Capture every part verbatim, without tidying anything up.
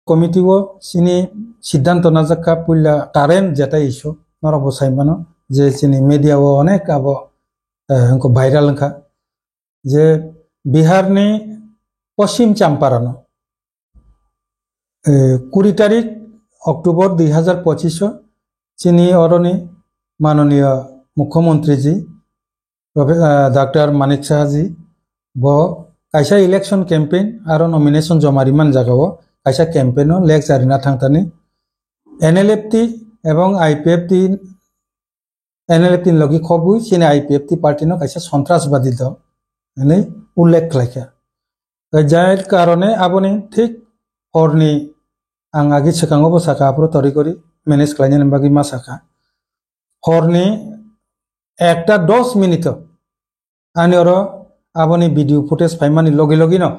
committee o chini siddhanto najakha puila current jeta issue norok bo sai mano je chini media o onek abo, eh, wngkha viral wngkha je Bihar ni Poschim Champaran o, eh, kuri tarik October dui hazar pochish o chini oroni manoniya Mukhyamantri ji Profe-, ah, Doctor Manik Saha ji bo kaisa election campaign aro nomination joma rimani jaga o kaisa campaign o lecture rina thangtani N L F T ebong I P F T, N L F T ni logi khobwi chini I P F T party no kaisa sontrasbadi dol hinwi ullekh khlaikha. Jai karone aboni thik horni ang agi swkango bo saka aphuru tori kori manage khlainani bagwi ma saka. Horni ekta dos minute o ani oro aboni video footage phaimani logi logi no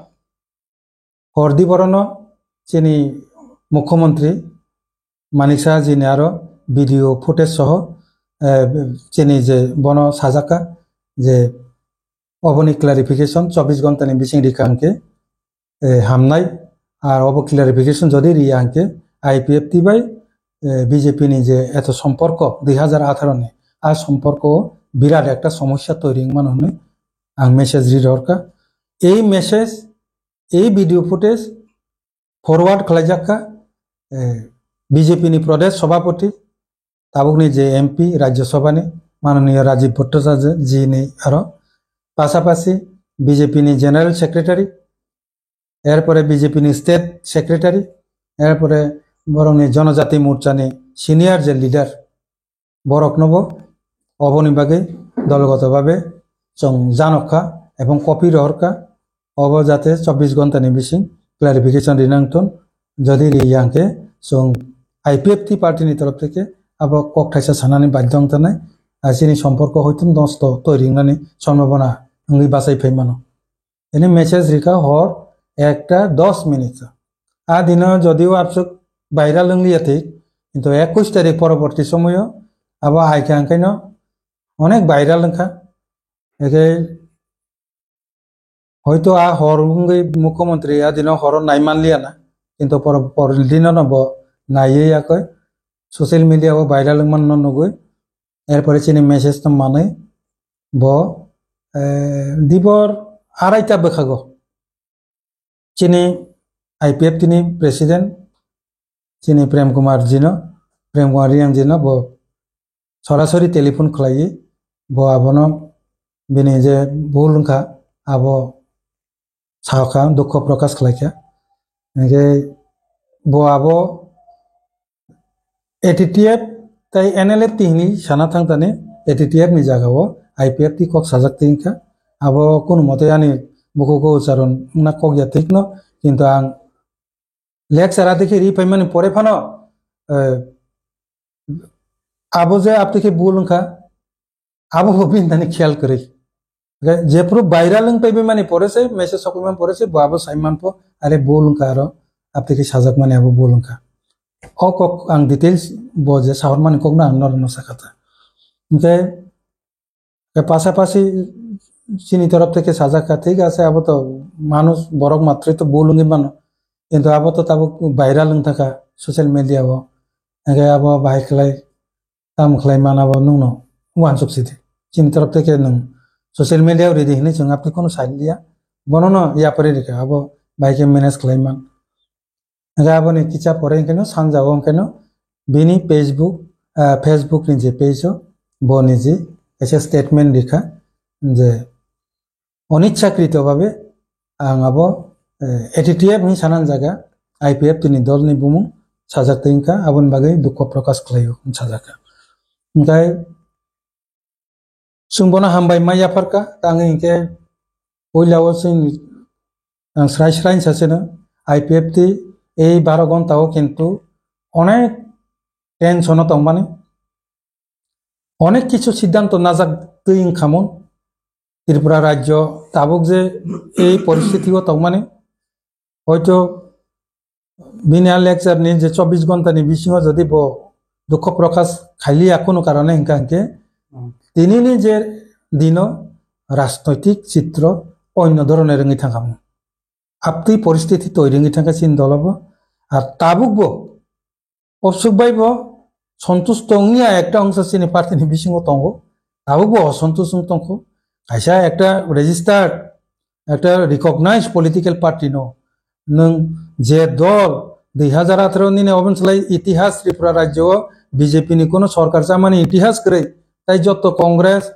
hordi borono chini Mukhyamantri Manik Saha jini aro video footage soho, eh, chini je bono sajaka je oboni clarification chobbish ghonta ni bising rikha hwnkhe, eh, hamnai. Ar obo clarification jodi riya hwnkhe I P F T bai, eh, B J P ni je eto somporko dui hazar atharo ni, a somporko birat ekta somosya toiri wngmano hwnwi ang message ri rohorkha. Ei message, ei video footage forward khlaijakha, eh, B J P ni Pradesh Sabhapati, tabukni je M P Rajya Sabha ni manoniya Rajiv Bhattacharya ji ni aro pasapasi B J P ni General Secretary, erpore B J P ni State Secretary, erpore borokni Jonojati Morcha ni senior je leader, borokno bo oboni bagwi dologoto babe chwng janokha ebong copy rohorkha, obo jate chobbish ghonta ni bising clarification rinang thun. Jodi riya hwnkhe chwng I P F T party ni torof theke abo kok thaisa sanani badhyo wng tanai, ar chini somporko hoito nosto toiri wngnani sombhabona wngwi bachai phai mano. Ini message rikha hor ekta dos minute. A dino jodio absuk viral wngliya thik, kintu ekush tarik poroborti somoyo abo aikha hwnkhaino onek viral wngkha. Eke hoito a hor wngwi mukhyamantri a dino horo naimanliya na, kintu por-, por dino no bo naiwi yakoi social media o viral wngmano nugwi. Erpore chini message no manwi bo, eh, dibor araita bwkhago chini I P F T ni president chini Prem Kumar jino, Prem Kumar Reang jino bo sorasori telephone khlaiwi bo abono bini je bul wngkha abo sakha, dukho prokash khlaikha. Hingke bo abo A T T F tai N L F T hini sana thangtani A T T F ni jaga o I P F T kok sajak twi wngkha. Abo kunu mote ani bukugo ucharon wngna kok ya thikno, kintu ang lecture a dikhe ri phaimani pore phano, eh, abo je aptwi khe bul wngkha, abo bo bini thani khiyal kwrwi. Hwnkhe jephru viral wng paibai mani pore se, message sokwi mani pore se, bo abo sai manpho, are bul wngkha aro, aptwi khe sajak mani abo bul wngkha. O kok ang details bo je sahor mani kokno ang norokno sakha ta. Hwnkhe Ke pasapasi chini torof theke sajak kha, thik ase, abo to manush, borok matroi to bul wngwi mano, kintu abo to tabuk viral wng thaka social media o, hingke abo bahai khlai, tam khlai man abo nwngno uansuk sidi. Chini torof theke nwng social media o ridi hinwi chwng apni kono sai liya, bono no yapari rikha, abo bahai khe manage khlai man. Hingke aboni kisa pore hingkeno sanjao hingkeno bini Facebook, ah, Facebook ni je page o bo niji kaisa statement rikha je onichakrito babe ang abo, eh, A T T F ni sanan jaga I P F T ni dol ni bumung sajak twi wngkha, aboni bagwi dukho prokash khlaio sajak kha. Hingke Chwng bono hambai ma yapharkha, tangwi hinkhe puila o chwng ang srai srai sa seno I P F T ei baro gonta o kintu onek tension o tongmani, onek kichu siddhanto najak twi wngkhamung. Tripura rajyo tabuk je ei poristiti o tongmani, hoito bini a lecture ni je chobbish ghonta ni bisingo jodi bo dukho prokash khailiya kunu karone hingka hingke, hmm, tini ni je dino rajnoitik chitro onyo dhoroner wngwi thangkha. Aptwi poristiti toiri wngwi thangkha chini dolo bo. Ar tabuk bo obsuk bai bo sontusto wngya ekta ongsa chini party ni bisingo tongo, tabuk bo osontus wng tongkho. Kaisa ekta registered, ekta recognized political party no nwng je dol dui hazar atharo nini oboni slai itihas Tripura rajyo o B J P ni kono sorkar chamani itihas kwrwi, tai jotto Congress,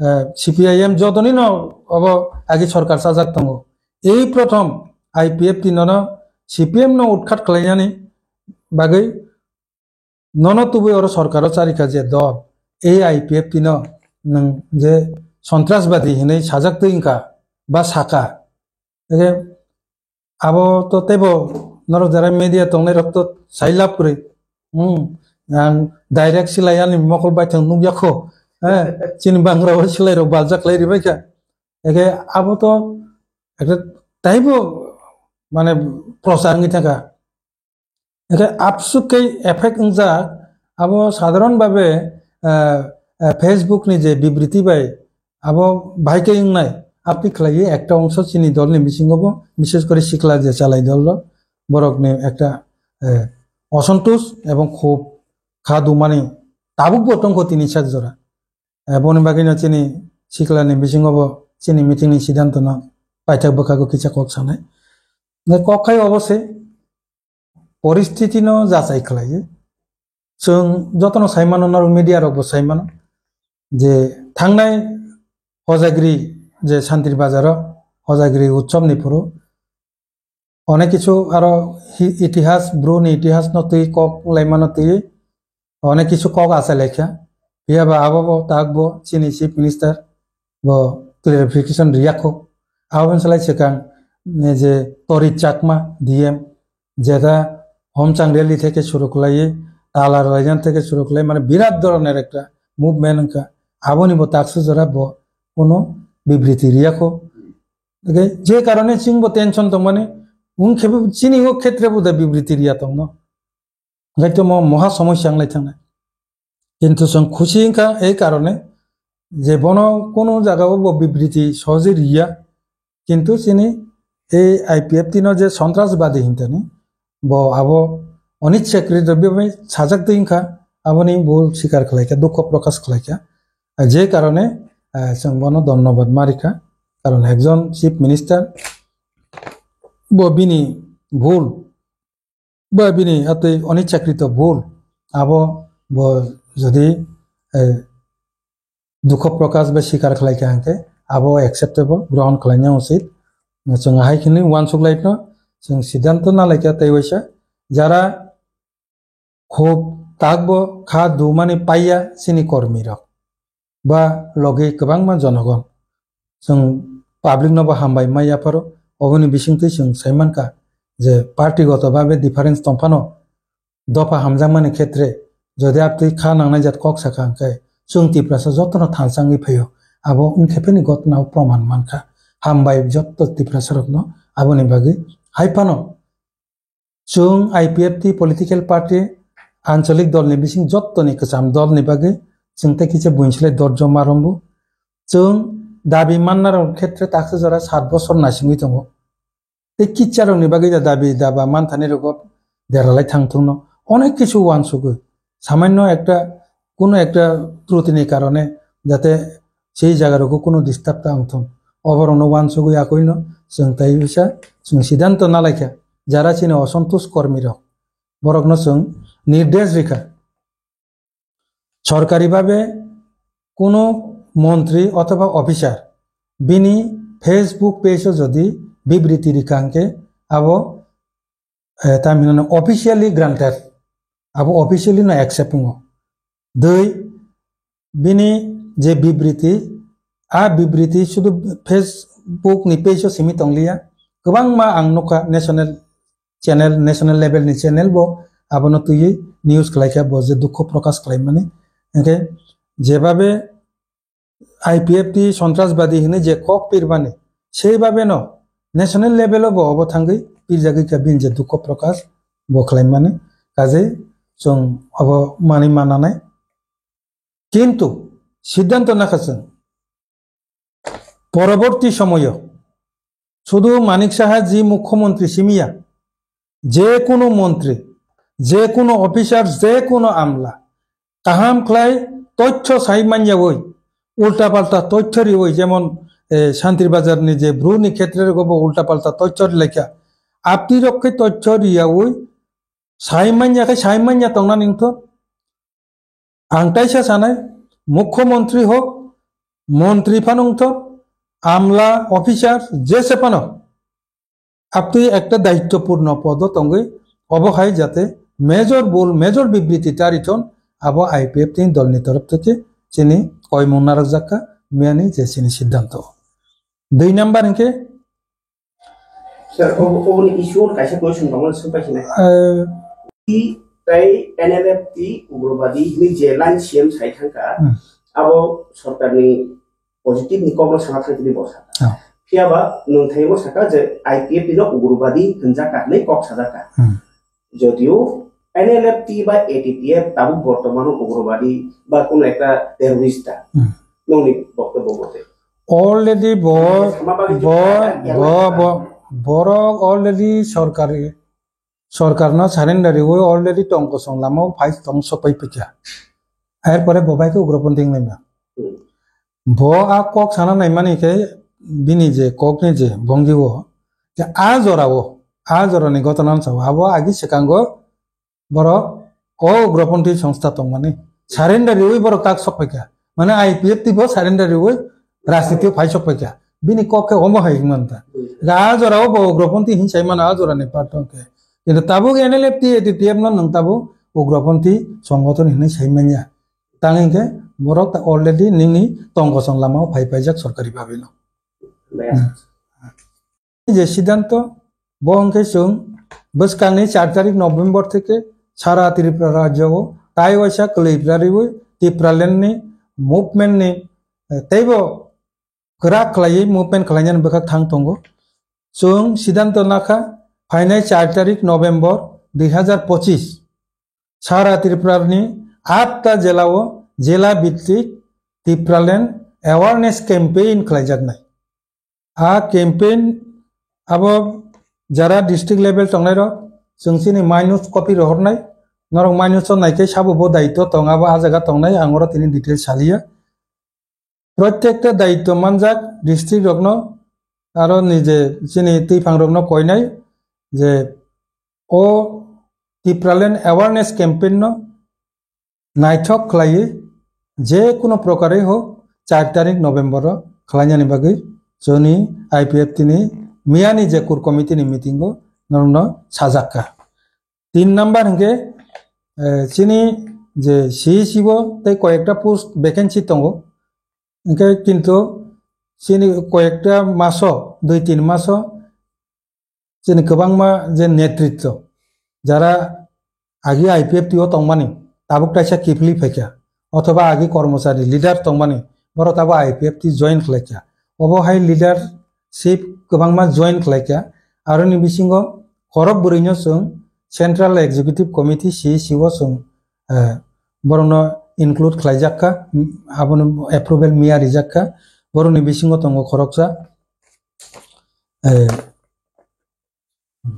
eh, C P I M jotoni no obo agi sorkar chajak tongo. Ei prothom I P F T nono C P M no utkhat khlainani bagwi nono tubui oro sorkar o charikha je dol, ei I P F T no nwng je sontrasbadi hinwi sajak twi wngkha ba sakha. Ege abo to teibo norok jara media tongnai rok to sai lab kwrwi. Hmm, ang direct silai ani mokol baithang nukya kho. Eh, chini bangra o silai rok baljak lai ribai kha. Ege abo to ekta taibo mane prochar wngwi thangkha. Ege absuk khe effect wngjak abo sadharon babe, eh, eh, Facebook ni je bibriti bai abo bahai khe wngnai, apni khlaiwi ekta ongso chini dol ni bisingo bo, bishes kore sikla je chalai dol rok, borok ni ekta, eh, osontus ebong khub kha dumani tabuk bo tongkho tini sak jora. Eh, boni bagwi no chini sikla ni bisingo bo chini meeting ni siddhanto no paithak bwkhago kisa kok sanai. Ne kok khai obo se poristiti no jachai khlaiwi. Chwng jotono sai mano, norok media rok bo sai mano je thangnai Hojagiri je Shantir Bazar o Hojagiri utsob ni phuru onek kichu aro hi-, itihas, Bru ni itihas no twi kok lai mano twi onek kichu kok achai lai kha. Phiya ba abo bo tak bo chini Chief Minister bo clarification riya kho. Abo bini slai swkang, ne je Tori Chakma D M jeta Homchang rally theke shuru khlaiwi, Tala Raijan theke shuru khlai, mane birat dhoroner ekta movement wngkha. Aboni bo taksa jora bo kono bibriti riya kho. Ege, je karone chwng bo tension tongmani, wng khe bo chini o khetre bo da bibriti riya tongno. Hwnkhe to mo moha somosya wnglai thangnai. Kintu chwng khusi wngkha ei karone je bono kunu jaga o bo bibriti sohojei riya. Kintu chini ei I P F T no je sontrasbadi hintani, bo abo onichchakrit bai sajak twi wngkha, aboni bul sikar khlaikha, dukho prokash khlaikha. Je karone, eh, chwng bono dhonnobad ma rikha. Karon ekjon Chief Minister bo bini bul ba bini atwi oni chakri to bul. Abo bo jodi, eh, dukho prokash ba sikar khlai kha hwnkhe abo acceptable, grohon khlaina uchit. Chwng hai khini uansuk lai phano chwng siddhanto na lai kha tei waisa jara khub tak bo kha dumani paiya chini kormi rok ba logi kwbangma jonogon. Chwng public no bo hambai mai yapharo, oboni bisingtwi chwng sai mankha je party goto babe difference tongphano dopha hamjakmani khetre jodi abtwi kha nangnai jat kok sakha hwnkhe chwng Tiprasa jotono thansangwi phaio. Abo wngkhe pheni gotnao proman mankha. Hambai jotto Tiprasa rokno aboni bagwi. Hai phano chwng I P F T political party ancholik dolni bising jottoni kwcham dolni bagwi chwng tei kisa buini slai dorjo ma rombo. Chwng dabi mannarok khetre taksa jora sat bosor naisingwi tongo. Tei kicharokni bagwi da dabi daba manthani rogo deralai thang thungno onek kisu uansugwi. Samanno ekta, kuno ekta trutini karone jate sei jaga rogo kuno disturb ta wngthung. Oborokno uansugwi akoino chwng tai bisa chwng siddhanto nalaikha. Jara chini osontush kormi rok, borokno chwng nirdesh rikha. Sorkari babe kuno montri othoba officer bini Facebook page o jodi bibriti rikha hwnkhe abo, eh, tamhinano officially granted, abo officially no accept wngo. Dui, bini je bibriti, a bibriti sudu Facebook ni page o simi tongliya, kwbangma ang nukha national channel, national level ni channel bo abono twiwi news khlaikha, bo je dukho prokash khlaimani. Hwnkhe jebabe I P F T sontrasbadi hinwi je kok pirmani, sei babe no national level o bo obo thangwi pirjagwi kha bini je dukho prokash bo khlaimani. Kajei chwng obo manwi mananai. Kintu siddhanto nakha chwng poroborti somoyo sudu Manik Saha ji mukhyamantri simiya, je kuno montri, je kuno officer, je kuno amla kaham khlai tothyo sai manyawi, ulta palta tothyo riwi, jemon, eh, Santri Bazar ni je Bru ni khetre rogo bo ulta palta tothyo rilaikha. Apni rok khe tothyo riyawi sai manya khe sai manya tongna ningtho. Ang taisa sanai, mukhyamantri hok, montri phano wngthok, amla, officer, jese phano, aptwi ekta daitopurno podo tongwi, obo hai jate major bul, major bibriti tarithon, abo I P F T ni dolni torof theke chini koimung narwkjakha, miyani je chini siddhanto. Dui number hinkhe, Sir, ob-, oboni issue o kaisa question tongmani swngpai sinai. Eh. I tei N L F T ugrobadi hinwi je line C M sai thangkha, Hmm. abo sorkarni positive ni kokno sana thangtini bo sakha. Ah. Phiyaba nwng thaimo sakha je I P F T no ugrobadi hwnjakha hinwi kok sajakha. Hmm. Jodio N L F T ba A T T F tabuk bortomano ugrobadi ba kuno ekta terrorist da. Hmm. Nongni boktobbo mate. Already bo, Sama bagwi bo, bo, bo, borok already sorkari, sorkarno surrender riwi already tong kosong lama o phai tong sopai phikha. Erpore bo bai khe ugroponthi wnglaima. Hmm. Bo a kok sana naimani khe bini je kokni je bongi o, je a jora o, a jorani gotona wngsa o, abo agi swkango borok o ugroponthi songstha tongmani surrender riwi borok tak sok paikha. Mane I P F T bo surrender riwi rajniti o phai sok paikha. Bini kok khe omo hai wngmanta. A jora o bo ugroponthi hin sai mano a jorani part tongkhe. Kintu tabuk N L F T, A T T F no nwng tabuk ugroponthi songothon hinwi sai manya. Tang hinkhe borok ta already nini tong kosong lama o phai paijak sorkari bhabe no. Hmm. Je siddhanto, bo hwnkhe chwng bwskangni char tarik November theke sara Tripura rajyo o tai waisa kwlwi rariwi Tipraland ni movement ni, eh, teibo kwrak khlaiwi movement khlainani bwkhak thang tongo. Chwng siddhanto nakha phainai char tarik November dui hazar pochis sara Tripura ni atta jela o jela bhittik Tipraland awareness campaign khlaijaknai. A campaign abo jara district level tongnai rok, chwng chini minus copy rohornai, norok minus o naikhe sabo bo daityo tong, abo a jaga tongnai, ang oro tini detail saliya. Protekta daityo manjak district rokno aro nije chini twiphang rokno koinai je o Tipraland awareness campaign no naithok khlaiwi je kuno prokarwi hok char tarik November o khlainani bagwi chwngni I P F T ni miyani je core committee ni meeting o norokno sajakha. Tin number hinkhe, eh, chini je C E C o tei koyekta post vacancy tongo. Hinkhe kintu chini koyekta maso, dui tin maso chini kwbangma je netritwo, jara agi I P F T o tongmani, tabuk kaisa kiphilwi phaikha, othoba agi kormochari leader tongmani, borok tabuk I P F T join khlaikha. Obo hai leadership kwbangma join khlaikha. Aroni bisingo khorok bwrwino chwng Central Executive Committee, C E C o chwng, eh, borokno include khlaijakkha, abono approval miya rijakkha. Borokni bisingo tongo khoroksa, eh,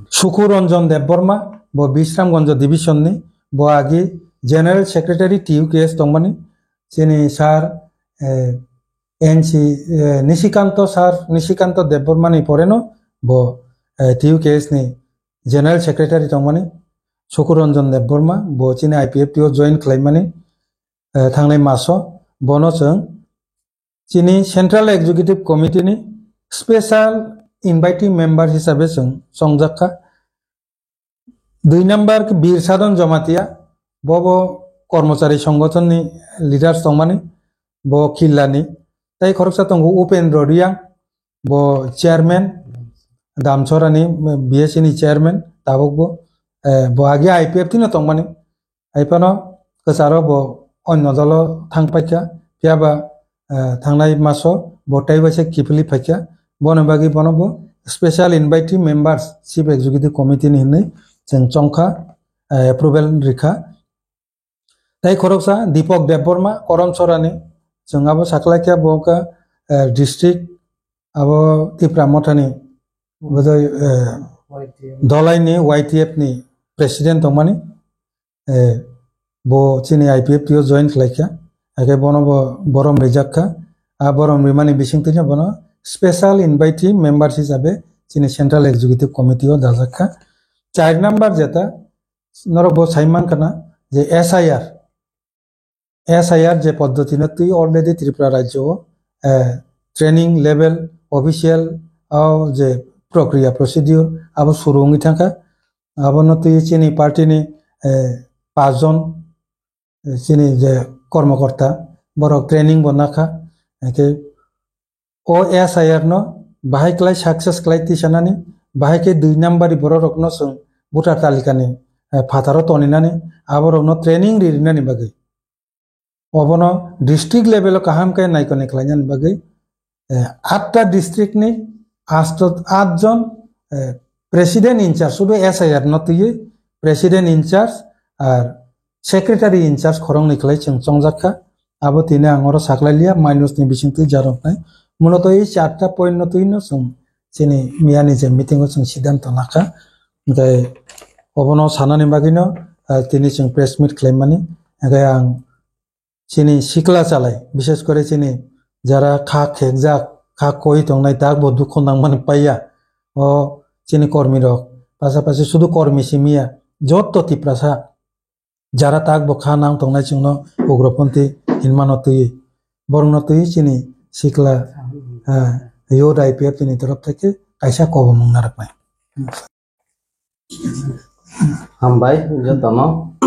Suku Ranjan Debbarma, bo Bisramganj division ni, bo agi General Secretary T U K S tongmani, chini sir, eh, N C, eh, Nishikanta sir, Nishikanta Debbarma ni poreno, bo, eh, T U K S ni General Secretary tongmani, Suku Ranjan Debbarma, bo chini I P F T o join khlaimani, eh, thangnai maso, bono chwng chini Central Executive Committee ni special inviting member hisabe chwng chongjakha. Dui number khe Bir Sadhan Jamatia, bo bo kormochari songothon ni leaders tongmani, bo Killa ni. Tai khoroksa tongo Upendra Reang, bo chairman, Damchara ni B S C ni chairman, tabuk bo, eh, bo agi I P F T no tongmani. Hai phano kwcharo bo onno dolo thang paikha, phiya ba, eh, thangnai maso bo tei waisa kiphilwi phaikha. Bono bagwi bono bo special invitee members, Chief Executive Committee ni hinwi chwng chongkha, eh, approval rikha. Tei khoroksa Deepak Debbarma, Korom Sorani, chwng abo sakhlaikha bo wngkha, eh, district abo Tipra Mothani bodoi, eh, Dolaini Y T F ni president tongmani, eh, bo chini I P F T o join khlaikha, hakhe bono bo borom rijak kha. A borom rimani bisingtwino bono special invitee members hisabe chini Central Executive Committee o dajak kha. Char number jeta norok bo sai mankha na je S I R, S I R je poddotino twi already Tripura rajyo o, eh, training level, official, o je prokriya, procedure abo suru wngwi thangkha. Abono twi chini party ni, eh, pachjon, eh, chini je kormokorta, borok training bo nakha. Hakhe o S I R no bahai klai success klai tisanani, bahai khe dui nambari borok rokno chwng voter talikani, eh, phataro toninani, aborokno training ririnani bagwi. Obono district level o kaham khe naikoni khlainani bagwi, eh, atta district ni asto, aat jon, eh, president in charge, sudu S I R no twiwi president in charge ar secretary in charge khoroknwi khlai chwng chongjak kha. Abo tini ang oro saklai liya, minus ni bisingtwi jaroknai. Muloto ei charta point no twino chwng chini miyani je meeting o chwng siddhanto nakha. Hwnkhe obono sanani bagwino, ah, tini chwng press meet khlaimani. Hwnkhe ang chini sikla chalai, bishes kore chini jara kha khekjak, kha koi tongnai, tak bo dukho nangmani paiya. O chini kormi rok, pasapasi sudu kormi simi ya, jotto Tiprasa jara tak bo kha nang tongnai chwngno ugroponthi hinmano twi, borokno twi chini sikla, ah, youth I P F T ni torof theke kaisa kobomung narwknai. Hambai jotono.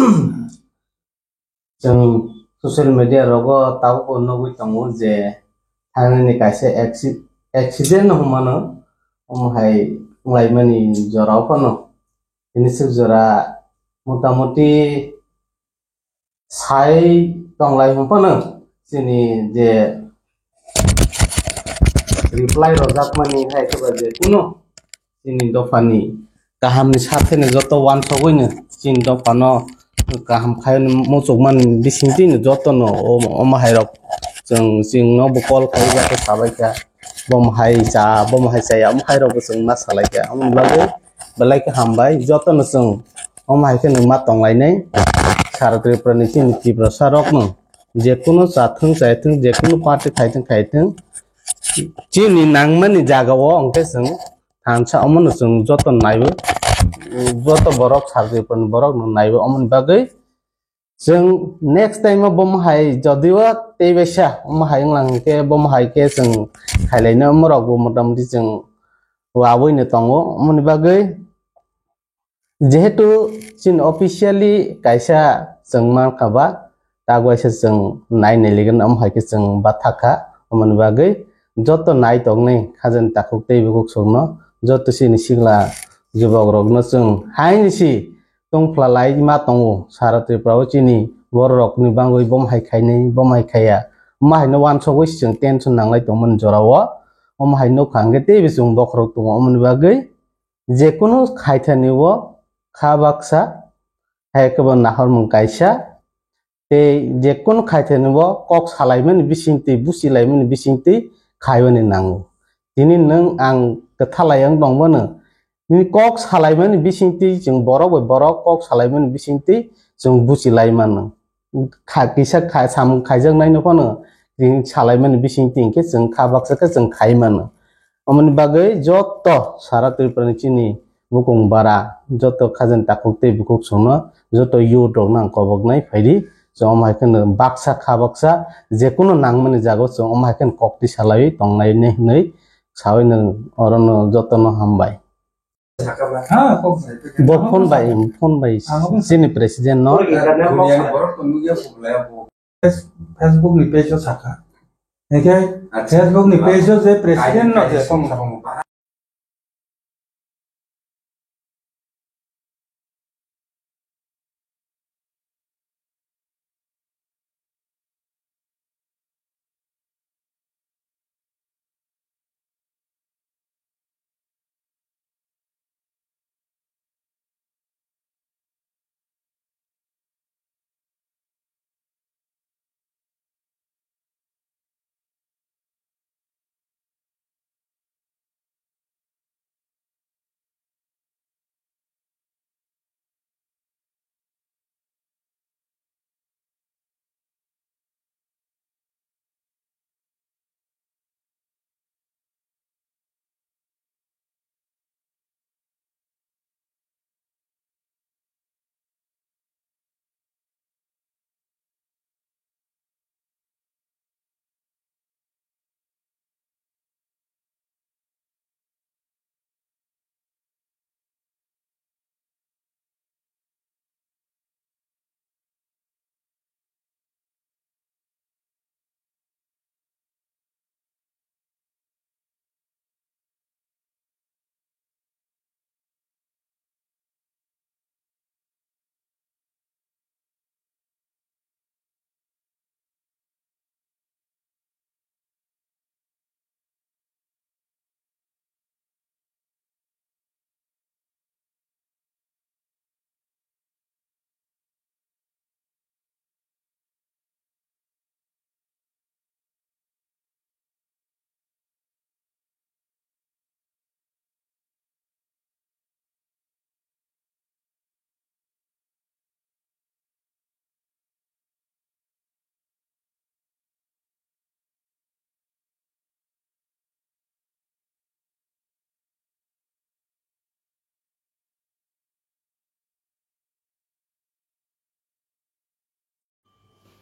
Chwng social media rogo tabukbo nugwi tongo je thangnani kaisa acci-, accident hwnmano, omo hai wnglaimani jorao phano. Tini swk jora motamoti sai tonglai hwn phano chini je reply rwjakmani hai khe ba je kuno chini dophani kahamni satheno joto uansugwino chini dophano kaham khaio muchukmani bisingtwino jotono o-, omo hairok chwng, chwngno bo call khaiwi khe sabaikha, bomo hai cha, bomo hai chaya, omo hairokbo chwng ma salaikha. Omoni bagwi belai khe hambai, jotono chwng omo hai kheno ma tonglainai. Sara Tripurani chini Tiprasarokno jekunu chathwng chaithwng, jekunu party khaithwng khaithwng, chini nangmani jagao hwnkhe chwng thansa omono chwng joto naiwi, joto borok Sara Tripurani borokno naiwi. Omoni bagwi chwng next time o bomo hai jodio tei baisa omo hai wnglang hwnkhe bomo hai khe chwng khailaino, omorokbo motamoti chwng wawino tongo. Omoni bagwi jehetu chini officially kaisa chwng mankha ba, tak waisa chwng nai nailigwino, omo hai khe chwng bathakha. Omoni bagwi joto nai tongnai khajani takhuk tei bukhuk songno, joto chini sikla jubokrokno chwng haini si tongphla lai ma tongo. Sara Tripura o chini bororokni bagwi bomo hai khainai, bomo hai khaiya, omo haino uansugwi chwng tension nanglai tongmani jorao. Omo hai nukha hwnkhe teibo chwng bokhorok tongo. Omoni bagwi jekunu khaithani o kha baksa, hai khe bo nahormung kaisa, tei jekunu khaithani o kok salaimani bisingtwi, buchilaimani bisingtwi khaimani nango. Tini nwng ang kwthalai wng tongmano, nini kok salaimani bisingtwi chwng borok bai borok kok salaimani bisingtwi chwng buchilai mano. Kha-, kisa kha-, samung khaijaknaino phano chwng salaimani bisingtwi hinkhe chwng kha baksa khe chwng khai mano. Omoni bagwi joto sara Tripurani chini bukung bara, joto khajani takhuk tei bukhuk songno, joto youth rokno ang koboknai phaidi. Chwng omo hai kheno baksa kha baksa jekunu nangmani jagao chwng omo hai kheno kok twi salaiwi tonglaini hwnwi saui nwng orono jotono hambai. Bo phone bai, phone bai chini president no. Face-, Facebook ni page o saka. Eke Facebook ni page o je president no je song saka.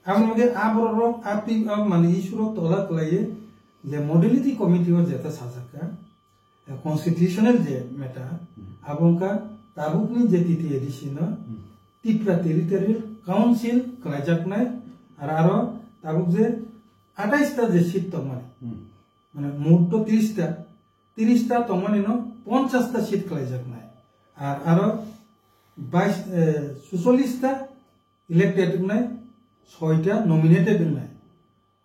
Amo hwnkhe aborok rok, a pi-, a mani issue rok tola kwlaiwi je modality committee o jeta sajak kha, eh, constitutional je matter, abo wngkha tabukni je T T A D C no Tipra Territorial Council khlaijaknai, ar aro tabuk je atais ta je seat tongmani, mane mut to tris ta, tris ta tongmani no ponchas ta seat khlaijaknai, ar aro bais, eh, suchollis ta elected wngnai, soita nominated wngnai.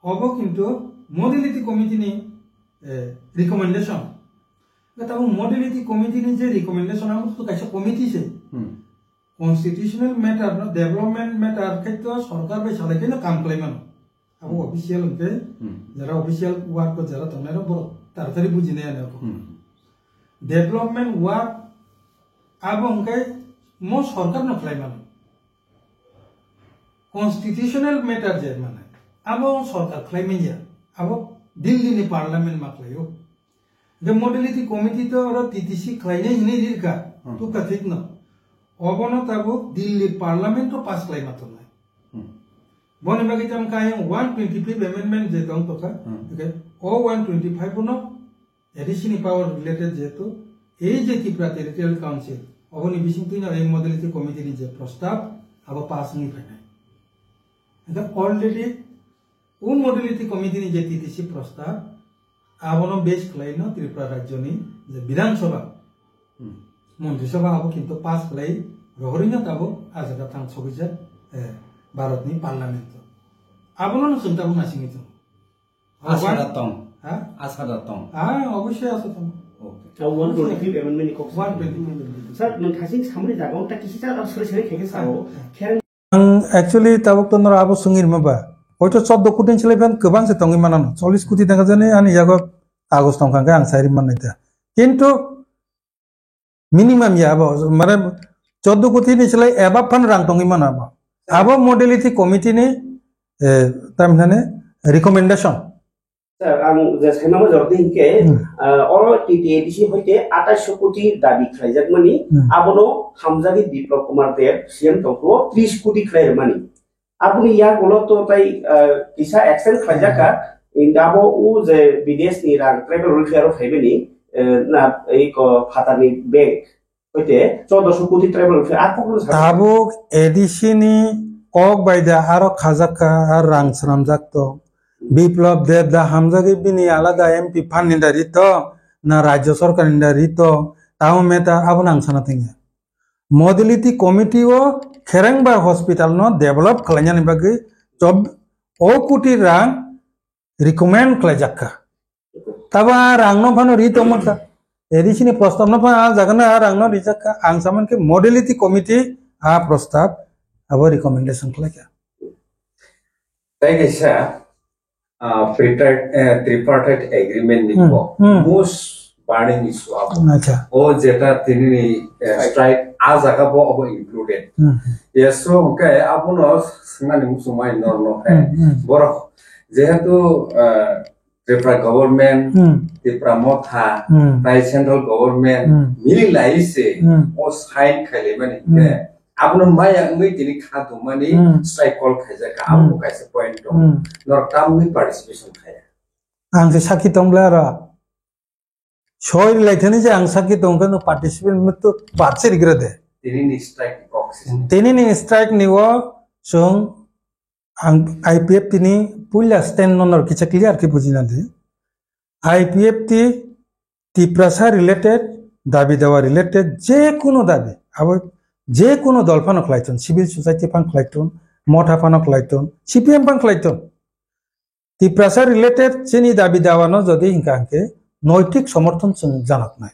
Obo kintu modality committee ni, eh, recommendation. Tabuk modality committee ni je recommendation, abo to kaisa committee se. Hmm. Constitutional matter no, development matter khai to sorkar bai salai khe no kam khlai mano. Abo official hwnkhe, hmm, jara official work ko jara tongnai rok borok taratari bujinai ano. Hmm. Development work abo hwnkhe mo sorkar no khlai mano. Constitutional matter je mane, abo sorkar khlai manya, abo Delhi ni parliament ma khlaio. The modality committee to oro T T C khlainai hinwi rirkha, hmm, tukha thik no. Obono tabuk Delhi parliament to pass khlai ma tongnai. Hmm. Boni bagwi tam kayang one twenty-five amendment je tong tokha, hmm, okay, o one twenty-five no A D C ni power related jehetu, ei je Tripura Territorial Council, oboni bisingtwi no ei modality committee ni je prostab, abo pass wngwi phainai. Hingkhe already o modality committee ni je T T C prostab, abono base khlai no Tripura rajyo ni je Bidhan Sabha, hmm, Montri Sabha abo kintu pass khlai rohorwi no tabuk ah jaga thang sogwi jak, eh, Bharat ni parliament o. Abono no chwng tabuk naisingwi tongo. Asa da tong. Ha? Asa da tong. Ah, obviously asa tong. Okay. Sa one twenty-fifth amendment ni kok sa. One twenty-fifth amendment. Sir, nang thasing samani jaga ta kisi sa sori sori kheke sa o. Kherang. Ang actually tabuk to nora abo sungir ma ba. Hoito chordo koti ni selai phan kwbang se tongwi manano. Chollis koti tanga jani ani yago kagoj tong kha ang sairi man naita. Kintu minimum ya abo, mane chordo koti ni selai above phan rang tongwi mano abo. Abo modality committee ni, eh, tamhinani recommendation. Sir, ang je saimano jordi hinkhe, hmm, ah, oro T T A D C hoite atais koti dabi khlaijakmani, hmm, abono hamjagwi Biplab Kumar Deb C M tongkho tris koti khlai rwmani. Aboni yagulo to tai, eh, kisa extend khlaijak kha. Hmm. Inda abo o je bidesh ni rang tribal welfare o phaimani, eh, na, ei ko phatarni bank. Hoite chordoso koti tribal welfare a kokno sa. Tabuk A D C ni kok bai da aro khajak kha, ar rang swnamjak to. Biplab Deb da hamjagwi bini alada M P phan ni da rito, na rajya sarkar ni da rito, tamo meta abo nang sana tengya. Modality committee o khereng bai hospital no develop khlainani bagwi chob-, o koti rang recommend khlaijak kha. Tabo a rang no phano ri tongma kha. A D C ni prostab no phano a jaga no a rang no rijak kha. Ang saman khe modality committee a prostab abo recommendation khlai kha. Tai kaisa ah, tripartite, eh, tripartite agreement ni Hmm, bo hmm. Most burning issue abo. Acha. O jeta tini ni, eh, strike a jaga bo abo included. Hmm. Yes, so hwnkhe abono swngnani muchungmani norno khe. Hmm, hmm. Borok jehetu, eh, Tripura government, Hmm. Tipra Motha, Hmm. tai central government Hmm. mili lai se Hmm. o sign khaile mani Hmm. khe. Abono maya wngwi tini kha tongmani Hmm. strike call khaijak kha. Abo Hmm. kaisa point tong. Hmm. Norok tamni participation khaya. Ang se sakhi tong bla ro. Soi lai thani je ang sakhi tong khe no participant mutu parche rigra de. Tini ni strike ni kok se. Tini ni strike ni o chwng ang I P F T ni puila stand no nor kicha clear khe bujina de. I P F T Tiprasa related, dabi dawa related, je kuno dabi, abo je kuno dol phano khlai thun, civil society phano khlai thun, motha phano khlai thun, C P M phano khlai thun. Tiprasa related chini dabi dawa no jodi hinka hinke noitik somorthon chwng janatnai.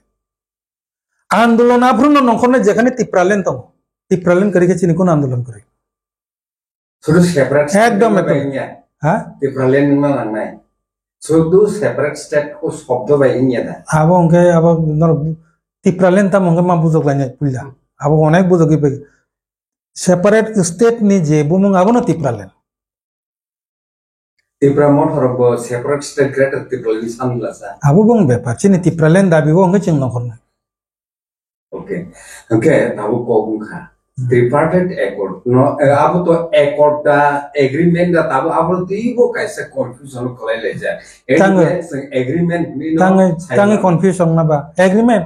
Andolon aphuru no nongkhornai jekhane Tipraland tongo. Tipraland kwrwi khe chini kuno andolon kwrwi. Sudu separate state Ekdom, wngma ekdom. Bai wngya. Ha? Tipraland wngma nangnai. Sudu separate state o shobdo bai wngya da. Abo hwnkhe abo nor Tipraland tamo hwnkhe ma bujok lainai puila. Abo onek bujok ipai. Separate state ni je bumung abono Tipraland. Tipra Motha rok bo separate state Greater Tipraland ni samung lasa. Abo bong bepar. Chini Tipraland dabi bo hwnkhe chwng nongkhornai. Okay. Hwnkhe tabuk kok wngkha. Hmm. Tripartite accord No, eh, abo to accord da, agreement da, tabo abo twibo kaisa confusion kwlai laijak. Tangwi. Agreement, agreement hinwi no tangwi, sai tangwi no. Confusion na ba? Agreement?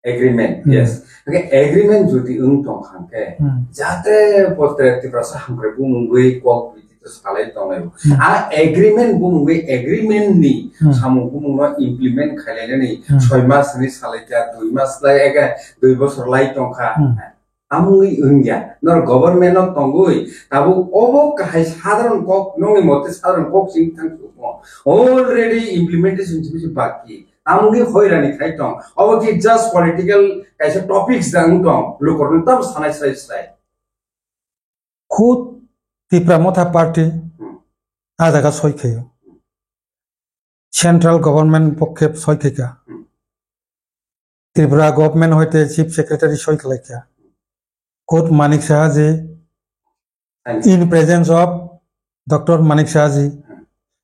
Agreement, hmm. Yes. Hwnkhe agreement jodi wng tong kha hwnkhe, hmm. Jate potre Tiprasa hamkrai bumungwi kok bidi to salai tongnai. Hmm. A agreement bumungwi agreement ni hmm. Samung bumungno implement khailainani hmm. Soi mas ni salai kha, dui mas lai ega, dui bosor lai tong kha. Hmm. Amungwi wngya, nor government o tongwi, tabuk obo kahai sadharon kok, nongni mote sadharon kok sing thang sumo. Already implementation simi se baki. Amungwi hoirani khai tong. Obo ki just political kaisa topics da wng tong. Lukorni tamo sanai srai srai. Khud Tipra Motha Party hmm. A jaga soi khayo. Central government pokhe soi khaika. Tripura government hoite chief secretary soi khlaika. Khud Manik Saha ji, in presence of Doctor Manik Saha ji,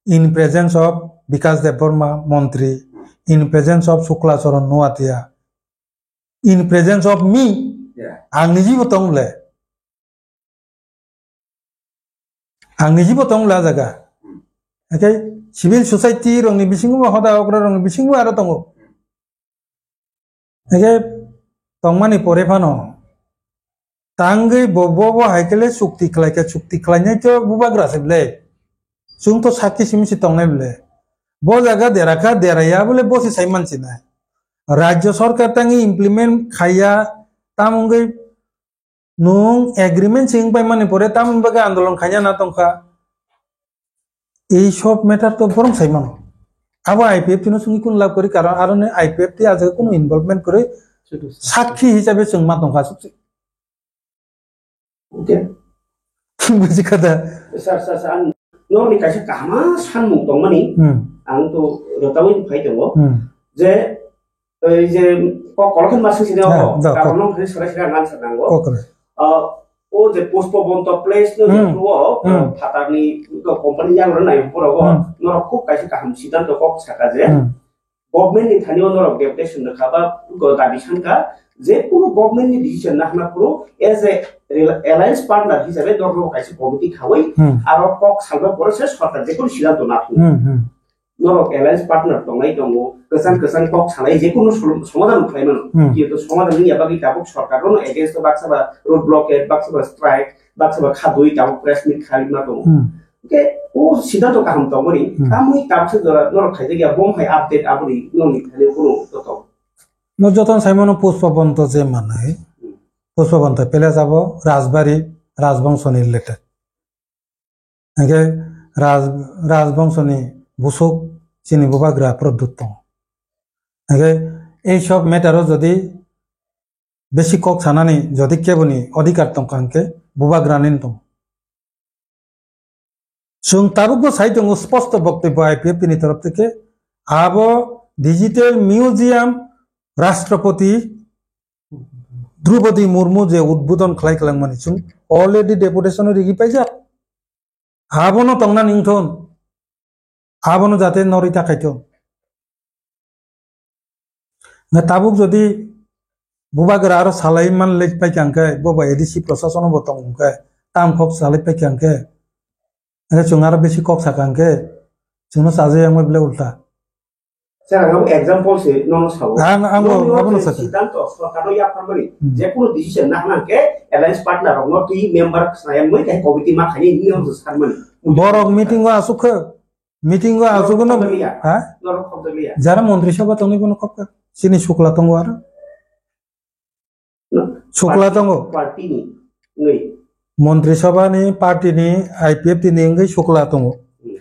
in presence of Bikash Debbarma, Montri, in presence of Shukla Charan Noatia, in presence of me, yeah. Ang nijibo tong le. Ang nijibo tong le a jaga. Hake civil society rokni bisingo hoda okra rokni bisingo aro tongo. Hake tongmani pore phano tangwi bo, bo, bo hai khe le chukti khlai kha, chukti khlainai to bubagra se ble. Chwng to sakki simi se tongnai ble. Bo jaga dera kha, deraya bole bo se sai mansinai. Rajya sarkar tangwi implement khaiya, tam wngwi nwng agreement se wng paimani pore tamoni bagwi andolon khaina na tongkha. Ei sob matter to borong sai mano. Abo I P F T no chwngwi kunu lab kwrwi, karon aro ni I P F T a jaga kunu involvement kwrwi, sudu sakki hisabe chwng ma tongkha. Okay. Buji kha da? Sir, sir, sir, ang norokni kaisa kahama sanmung tongmani, hmm. Ang to rwtawi phai tongo, hmm. Je, ei je, ko kolokhen masing sini, ah, o, da, karon ko-, nong thani sara sara ngan sa nango. Kokre. Ah, o je Pushpa Bonto place no, hmm. Je o, hmm. Phatarni to company yang rwnai borok o, hmm. Norok khub kaisa kaham siddhanto kok saka je, hmm. Government ni thani o norok deputation rwkha ba go dabi sankha, je kunu government ni decision na hwna phuru as a rela-, alliance partner hisabe norok kaisa committee khawi, hmm. Aro kok salba pore se sorkar je kunu siddhanto na thung. Hmm, hmm. Norok alliance partner tongnai tongo, kwchang kwchang kok salai je kunu sol-, somadhan khlai mano. Hmm. Kintu somadhan wngya bagwi tabuk sorkar no against o baksa ba road blockade, baksa ba strike, baksa ba khadui tabuk press meet khlai ma tongo. Hmm. Hwnkhe o siddhanto kaham tongmani, hmm. Tamoni tabuksa jora norok khaijak ya, bom hai update aboni nongni thani bono joto. No joton saimano Pushpa Bonto je manai. Hmm. Pushpa Bonto pele jabo Rajbari, Rajbongso ni related. Hwnkhe Raj, Rajbongso ni busuk chini bubagra Pradyut tongo. Hwnkhe ei sob matter o jodi besi kok sanani jodi keboni odhikar tongkha hwnkhe bubagra ni tongo. Chwng tabukbo sai tongo sposto boktobbo I P F T ni torof theke, abo digital museum Rashtrapati Droupadi Murmu je udbodon khlai kwlangmani chwng already deputation o rigi paijak. Abono tongna ningthon. Abono jate norwi ta khaito. Na tabuk jodi bubagra aro salai man lek pai kha hwnkhe, bo ba A D C prosasono bo tong hwnkhe, tam kok salai pai kha hwnkhe, hwnkhe chwng aro bisi kok sakha hwnkhe, chwngno chajak yang bai bwle ulta. Sir, ang abo example se nono sao. Ang, ang bo, nono abono je sakha. Siddhanto sorkarno yapharmani, hmm. Je kunu decision na hwnkhe alliance partner rokno twi member khna yang bai tei committee ma khaini hinwi ang sakmani. Borok meeting o asuk khe. Meeting o asugwi no, khobjagya. Ha? Norok khobjagya. Jara montri sabha tongni bono khobkha. Chini Shukla tongo aro. No, Shukla party, tongo. Party ni, ngwi. Montri sabha ni, party ni, I P F T ni wngwi Shukla tongo. Hmm.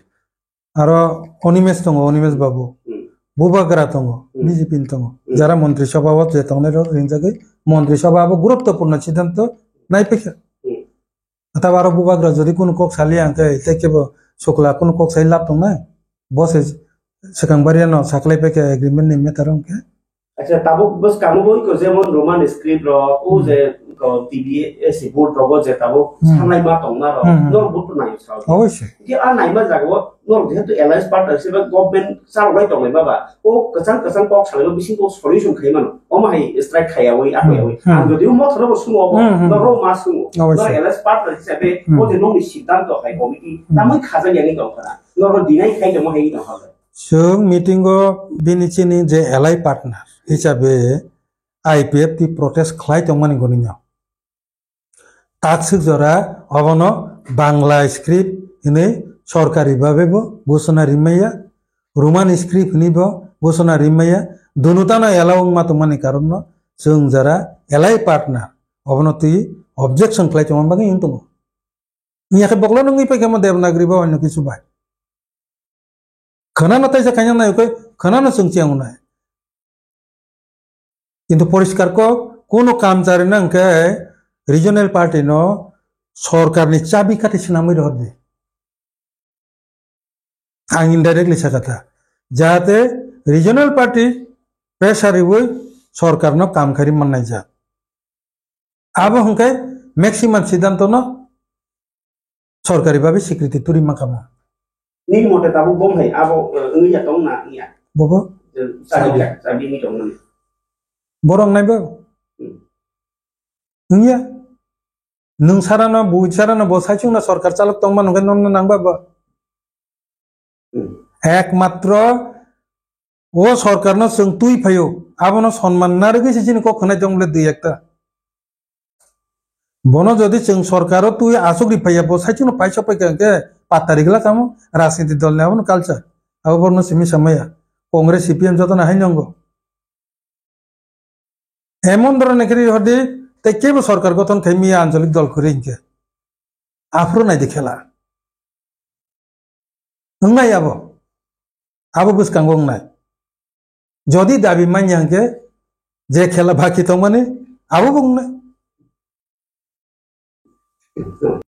Aro Animesh tongo, Animesh babu. Hmm. Bubagra tongo, hmm. B J P ni tongo. Hmm. Jara montri sabha o je tongnai rok ringjagwi montri sabha abo guruttopurno siddhanto nai paikha. Hmm. Ataba aro bubagra jodi kunu kok saliya hwnkhe, tei kebo Shukla kunu kok sai lab tongnai? Bo se swkang bariano saklai paikha agreement ni matter o hwnkhe. Acha, tabuk bwskango bo iko jemon Roman script rok, o hmm. Je to T V S board rogo je tabuk Hmm. sanai ma tongna rok Hmm, hmm. norok board to nayo sao. Obviously. Ki a naima jaga o norok jehetu alliance partner se ba government chaloklai tonglai ma ba. O kwchang kwchang kok salai ma bising kok solution khai mano. Omo hai strike khaiyawi, akoyawi. Hmm, hmm. Ang jodi o mothoro bo sungo bo, Hmm, hmm. norok ma sungo. Obviously. Norok alliance partner hisabe Hmm. o je nongni siddhanto hai committee Hmm. tamui khajak yani tongkha na. Norok deny khai tongma hai tongkha. Chwng meeting o bini chini je alliance partner hisabe I P F T protest khlai tongmani goni no. Takswk jora obono Bangla script hinwi sorkari babe bo ghoshona rimaya, Roman script hinwi bo ghoshona rimaya, dunutano allow wngma tongmani karonno chwng jora alliance partner obono twi objection khlai tongma bagwi wng tongo. Wngya khe boklo nungwi paikha mo Devanagari ba onyo kisu bai. Khwnano taisa khaina nai khe khwnano chwng chiang nai. Kintu poriskar kok, kuno kamchari no hwnkhe regional party no sorkar ni chabi kati swnamwi rohor di. Ang indirectly sakha ta. Jahate regional party pressure riwi sorkar no kam khairi mannai jak. Abo hwnkhe maximum siddhanto no sorkari babe sikriti turi mankha mo. Nini mote tabuk bom hai abo, eh, wngya tong na wngya? Bobo? Je, sabi, sabi wngwi tong mani. Borok nai bo? Hmm. Wngya. Nwng sarano, bui sarano bo saichung na sorkar chalok tong mano hwnkhe nono nang ba bo? Hmm. Ekmatro o sorkarno chwng twi phaio, abono sonman narwgwi se chini kok khwnai tong le dui ekta. Bono jodi chwng sorkaro twi aswk ri phaiya, bo saichungno paisa paikha hwnkhe patari glak amo rajniti dolni abono culture. Abo borno simi samaya. Congress, C P M jotono hai nongo. Emon dhoroner khe ri hor di, tei kebo sorkar gothon khai miya ancholik dol kwrwi hinkhe. Aphuru nai di khela. Wngnai abo. Abo bwskango wngnai. Jodi dabi manya hwnkhe je khela baki tongmani abo bo wngnai.